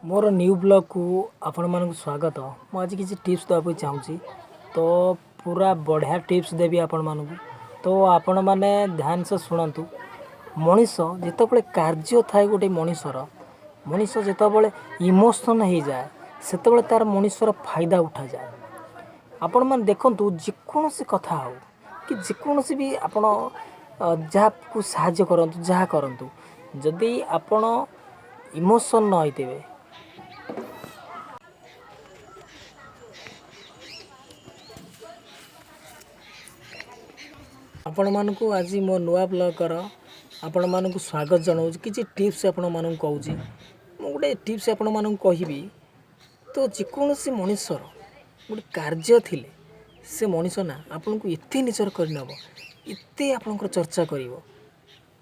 ମୋର ନ୍ୟୁ ବ୍ଲଗ୍କୁ ଆପଣମାନଙ୍କୁ ସ୍ୱାଗତ। ମୁଁ ଆଜି କିଛି ଟିପ୍ସ ଦେବା ପାଇଁ ଚାହୁଁଛି, ତ ପୁରା ବଢ଼ିଆ ଟିପ୍ସ ଦେବି ଆପଣମାନଙ୍କୁ, ତ ଆପଣମାନେ ଧ୍ୟାନ ସେ ଶୁଣନ୍ତୁ। ମଣିଷ ଯେତେବେଳେ କାର୍ଯ୍ୟ ଥାଏ ଗୋଟେ ମଣିଷର, ମଣିଷ ଯେତେବେଳେ ଇମୋସନ୍ ହେଇଯାଏ, ସେତେବେଳେ ତା'ର ମଣିଷର ଫାଇଦା ଉଠାଯାଏ। ଆପଣମାନେ ଦେଖନ୍ତୁ, ଯେକୌଣସି କଥା ହେଉ କି ଯେକୌଣସି ବି ଆପଣ ଯାହାକୁ ସାହାଯ୍ୟ କରନ୍ତୁ, ଯାହା କରନ୍ତୁ, ଯଦି ଆପଣ ଇମୋସନ୍ ନ ହେଇଥିବେ। ଆପଣମାନଙ୍କୁ ଆଜି ମୋ ନୂଆ ବ୍ଲଗ୍ର ଆପଣମାନଙ୍କୁ ସ୍ୱାଗତ ଜଣାଉଛି। କିଛି ଟିପ୍ସ ଆପଣମାନଙ୍କୁ କହୁଛି। ମୁଁ ଗୋଟେ ଟିପ୍ସ ଆପଣମାନଙ୍କୁ କହିବି। ତ ଯେକୌଣସି ମଣିଷର ଗୋଟେ କାର୍ଯ୍ୟ ଥିଲେ ସେ ମଣିଷ ନା ଆପଣଙ୍କୁ ଏତେ ନିଜର କରିନେବ, ଏତେ ଆପଣଙ୍କର ଚର୍ଚ୍ଚା କରିବ,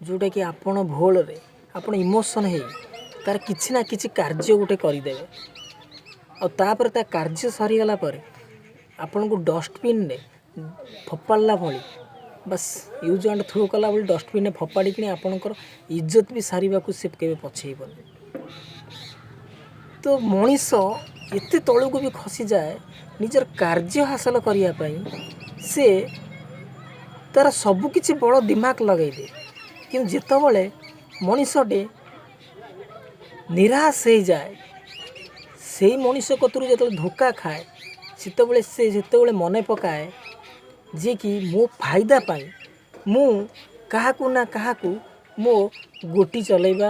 ଯେଉଁଟାକି ଆପଣ ଭୁଲରେ ଆପଣ ଇମୋସନ୍ ହେଇ ତାର କିଛି ନା କିଛି କାର୍ଯ୍ୟ ଗୋଟେ କରିଦେବେ। ଆଉ ତାପରେ ତା କାର୍ଯ୍ୟ ସରିଗଲା ପରେ ଆପଣଙ୍କୁ ଡଷ୍ଟବିନ୍ରେ ଫୋପାଡ଼ିଲା ଭଳି, ବାସ୍ ୟୁଜ୍ ଆଣ୍ଡ ଥ୍ରୋ କଲା ଭଳି ଡଷ୍ଟବିନ୍ରେ ଫୋପାଡ଼ିକିଣି ଆପଣଙ୍କର ଇଜ୍ଜତ ବି ସାରିବାକୁ ସେ କେବେ ପଛେଇବନି। ତ ମଣିଷ ଏତେ ତଳକୁ ବି ଖସିଯାଏ ନିଜର କାର୍ଯ୍ୟ ହାସଲ କରିବା ପାଇଁ। ସେ ତା'ର ସବୁକିଛି ବଳ ଦିମାଗ ଲଗାଇଦିଏ। କିନ୍ତୁ ଯେତେବେଳେ ମଣିଷଟେ ନିରାଶ ହେଇଯାଏ, ସେଇ ମଣିଷ କତୁରୁ ଯେତେବେଳେ ଧୋକା ଖାଏ, ସେତେବେଳେ ସେ ଯେତେବେଳେ ମନେ ପକାଏ ଯିଏକି ମୋ ଫାଇଦା ପାଇଁ ମୁଁ କାହାକୁ ନା କାହାକୁ ମୋ ଗୋଟି ଚଲେଇବା।